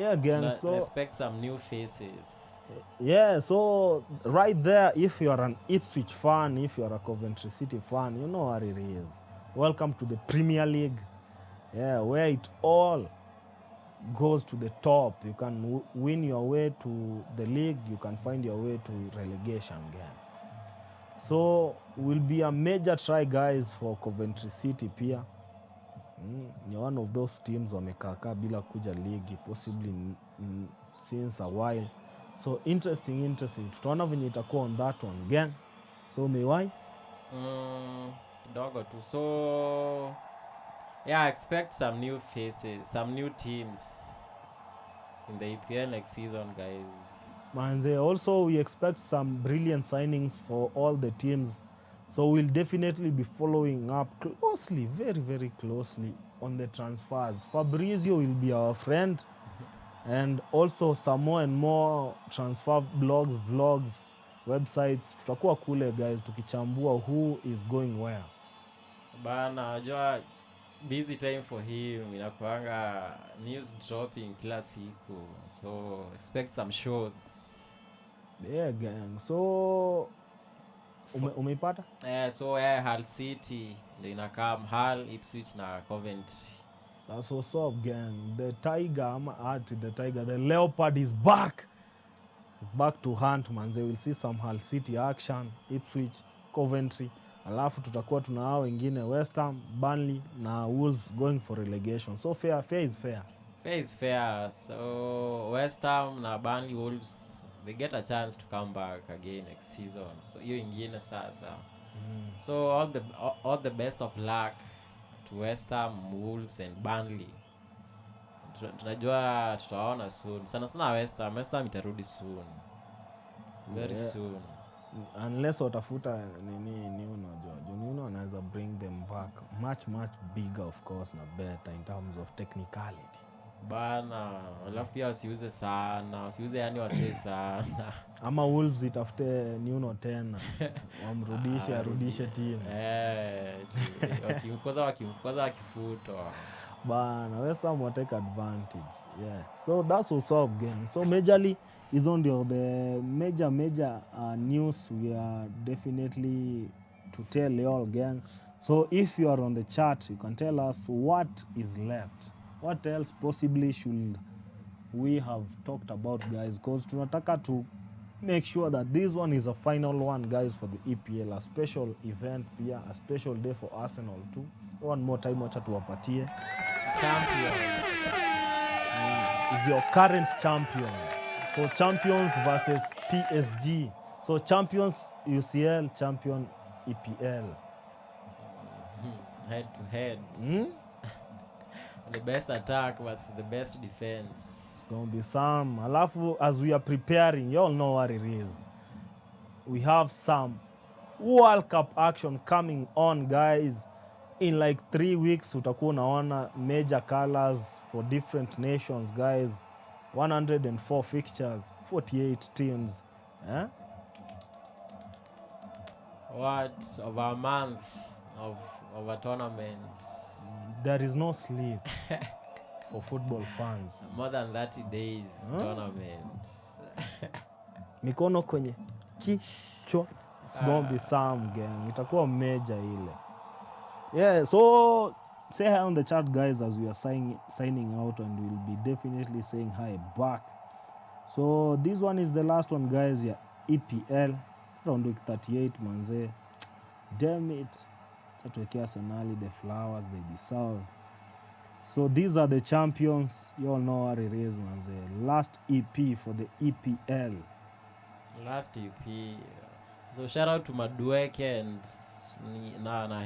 Yeah, gang. So Expect some new faces. yeah, so right there, if you are an Ipswich fan, if you are a Coventry City fan, you know what it is. Welcome to the Premier League. Yeah, where it all goes to the top. You can win your way to the league, you can find your way to relegation again. So will be a major try, guys, for Coventry City pia. Ni one of those teams wamekaakaa bila kuja ligi possibly since a while. So interesting. Tutaona venye itakuwa on that one again. So Mewai, Kidogo tu. So yeah, expect some new faces, some new teams in the EPL next season, guys. manze, also we expect some brilliant signings for all the teams. So we'll definitely be following up closely, very closely on the transfers. Fabrizio will be our friend, and also some more and more transfer blogs, vlogs, websites. Tutakuwa kule, guys, tukichambua who is going where. Bana, najua busy time for him, inakuanga news dropping kila siku, so expect some shows. Yeah, gang. So umeipata? So Hull City ndio inakaa Hull, Ipswich na Coventry. That's what's up, gang. The tiger, the leopard is back to hunt, manze. We'll see some Hull City action, Ipswich, Coventry. Alafu tutakuwa tuna hao wengine West Ham, Burnley na Wolves going for relegation. So fair is fair. Fair is fair. So West Ham na Burnley, Wolves, they get a chance to come back again next season. So hiyo ingine sasa. So all the best of luck to West Ham, Wolves and Burnley. Tunajua tutaona soon. Sana West Ham itarudi soon. Very soon. Unless watafuta nini unajua. Juno anaweza bring them back much bigger, of course, na better in terms of technicality. Bana, alafu pia wasiuze yani wasee sana. Ama Wolves itafute Nuno tena. Wamrudishe arudishe team. Wakimfukuza wakifutwa. Bana, West Ham will take advantage. Yeah. So that's what's up, gang. So majorly is on the major news we are definitely to tell you all, gang. So if you are on the chat, you can tell us what is left. What else possibly should we have talked about, guys? Because tunataka to make sure that this one is a final one, guys, for the EPL. A special event pia, a special day for Arsenal too. One more time, wacha tuwapatie. Champion is your current champion. So champions versus PSG. So champions UCL, champion EPL. Head to head. The best attack versus the best defense. It's gonna be some. Alafu, as we are preparing, you all know what it is. We have some World Cup action coming on, guys. In like 3 weeks, utakuwa unaona major colors for different nations, guys. 104 fixtures, 48 teams. What of a month of a tournament? There is no sleep for football fans. More than 30 days tournament. Mikono kwenye kichwa. It's gonna be some, gang. Itakuwa major ile. Yeah, so say hi on the chat, guys, as we are signing out, and we'll be definitely saying hi back. So this one is the last one, guys. Yeah, EPL round week 38, manze. Damn it. Tatuwekea Arsenal the flowers they deserve. So these are the champions. You all know what it is, manze. Last EP for the EPL. Last EP. So shout out to Madueke and na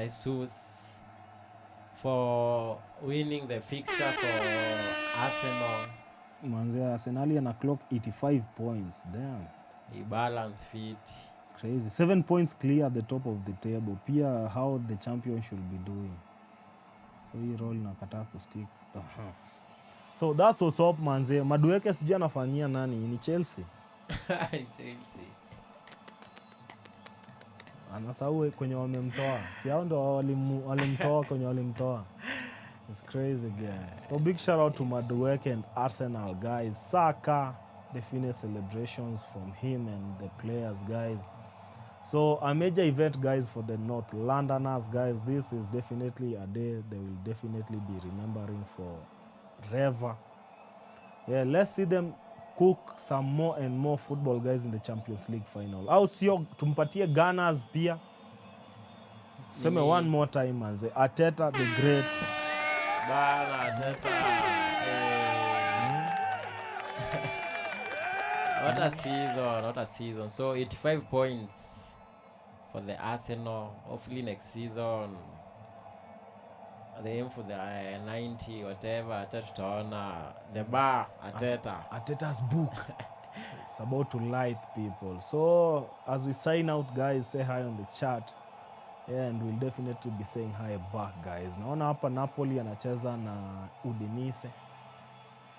Jesus for winning the fixture for Arsenal. Manze, Arsenal ana clock 85 points. Damn. He balance fit. Crazy. 7 points clear at the top of the table. Pia how the champion should be doing. So hii role nakataa kustick. So that's what's up, manze. Madueke sijui anafanyia nani? Ni Chelsea. Chelsea. Anasahau kwenye wamemtoa. Si hao ndo walimtoa kwenye walimtoa. It's crazy, guy. So big shout out to Madueke and Arsenal, guys. Saka, definite celebrations from him and the players, guys. So a major event, guys, for the North Londoners, guys. This is definitely a day they will definitely be remembering forever. Yeah, let's see them cook some more and more football, guys, in the Champions League final. Au sio, tumpatie Gunners pia. Tuseme one more time, manze. Arteta the great. Bana Arteta. What a season. So 85 points for the Arsenal. Hopefully next season they aim for the 90 whatever. Arteta tutaona the bar Arteta's book. It's about to light people. So as we sign out, guys, say hi on the chat. Yeah, and we'll definitely be saying hi back, guys. Naona hapa Napoli anacheza na Udinese.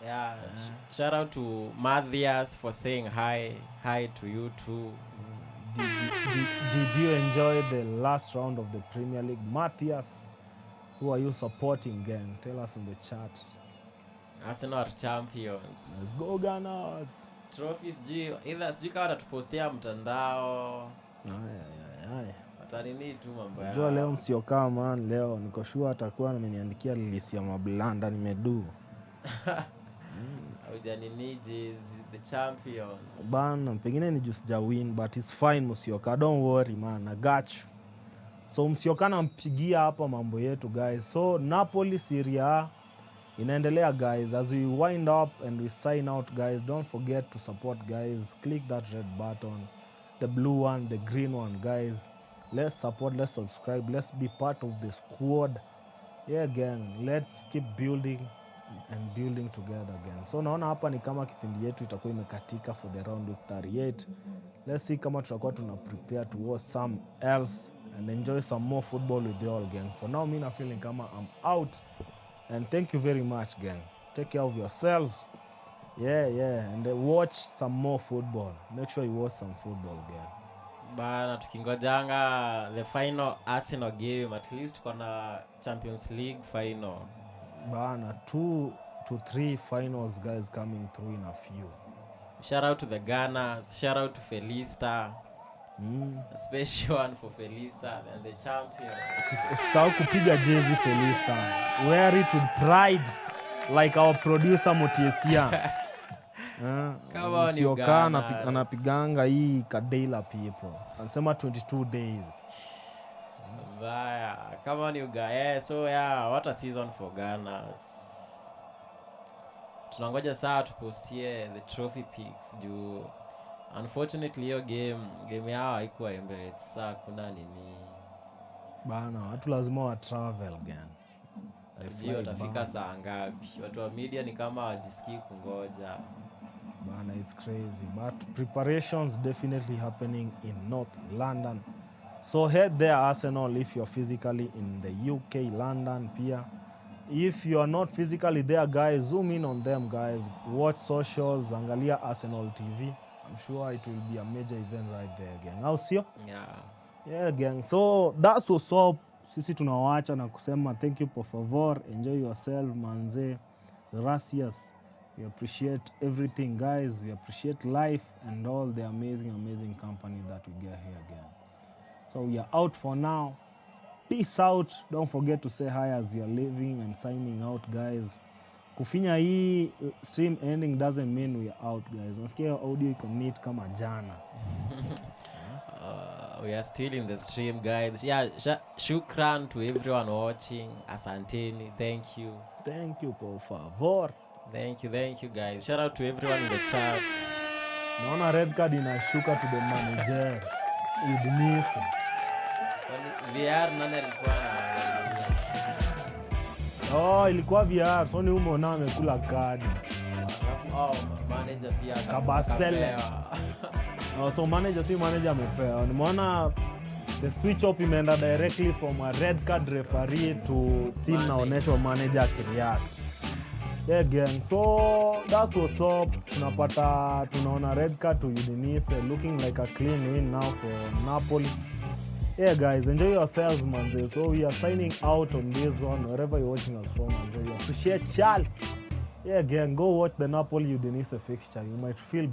Yeah, shout out to Mathias for saying hi to you too. Did you enjoy the last round of the Premier League? Matthias, who are you supporting, gang? Tell us in the chat. Arsenal are champions. Let's go, Gunners. Trophies either sijui kama watatupostia mtandao. Aye. Watanini tu mambo yao. Jua leo msiokaa man, leo niko sure atakuwa ameniandikia list ya mablanda nimedu. The champions. Bana, pengine ni just ja win, but it's fine Musioka. Don't worry man, I got you. So Musioka nampigia hapa mambo yetu, guys. So Napoli Serie A inaendelea, guys. As we wind up and we sign out, guys, don't forget to support, guys. Click that red button, the blue one, the green one, guys. Let's support, let's subscribe, let's be part of the squad. Yeah, gang, let's keep building and building together again. So naona hapa ni kama kipindi yetu itakuwa imekatika for the round week 38. Let's see kama tutakuwa tuna prepare to watch some else and enjoy some more football with you all, gang. For now, me na feeling kama I'm out, and thank you very much, gang. Take care of yourselves. Yeah, and watch some more football. Make sure you watch some football, gang. Bana, tukingojanga the final Arsenal game, at least tuko na Champions League final. Bana, 2 to 3 finals, guys, coming through in a few. Shout out to the Gunners, shout out to Felista. A special one for Felista and the champion. Sao kupiga jezi Felista. Wear it with pride like our producer Motiesia. Sioka anapiganga hii Kadela people. Anasema 22 days. Baya, come on you guys. So yeah, what a season for Gunners. Tunangoja saa tupostie the trophy picks juu unfortunately hiyo game yao haikuwa Emirates. Saa kuna nini? Bana, watu lazima wa travel again. Hiyo watafika saa ngapi? Watu wa media ni kama wajisikii kungoja. Bana, it's crazy. But preparations definitely happening in North London. So head there, Arsenal, if you're physically in the UK, London, pia. If you are not physically there, guys, zoom in on them, guys. Watch socials, angalia Arsenal TV. I'm sure it will be a major event right there, gang. Au sio? Yeah, gang. So that's what's up. Sisi tunawacha na kusema thank you por favor. Enjoy yourself, manze. Gracias. We appreciate everything, guys. We appreciate life and all the amazing company that we get here, again. So we are out for now. Peace out. Don't forget to say hi as you're leaving and signing out, guys. Kufinya hii stream ending doesn't mean we are out, guys. Nasikia audio iko neat kama jana. We are still in the stream, guys. Yeah, shukran to everyone watching. Asanteni. Thank you. Thank you, por favor. Thank you, guys. Shout out to everyone in the chat. Naona red card inashuka to the manager. Udinese. VR nani alikuwa na ilikuwa VR. So ni umeona amekula kadi. Manager pia Kabasele. So manager amepewa. Nimeona the switch up imeenda directly from a red card referee to scene naonesha manager akireact. Yeah, gang. So that's what's up. Tunaona red card to Udinese, looking like a clean win now for Napoli. Yeah, guys, enjoy yourselves, manze. So we are signing out on this one, wherever you're watching us from, manze. We appreciate y'all. Yeah, gang, go watch the Napoli Udinese fixture. You might feel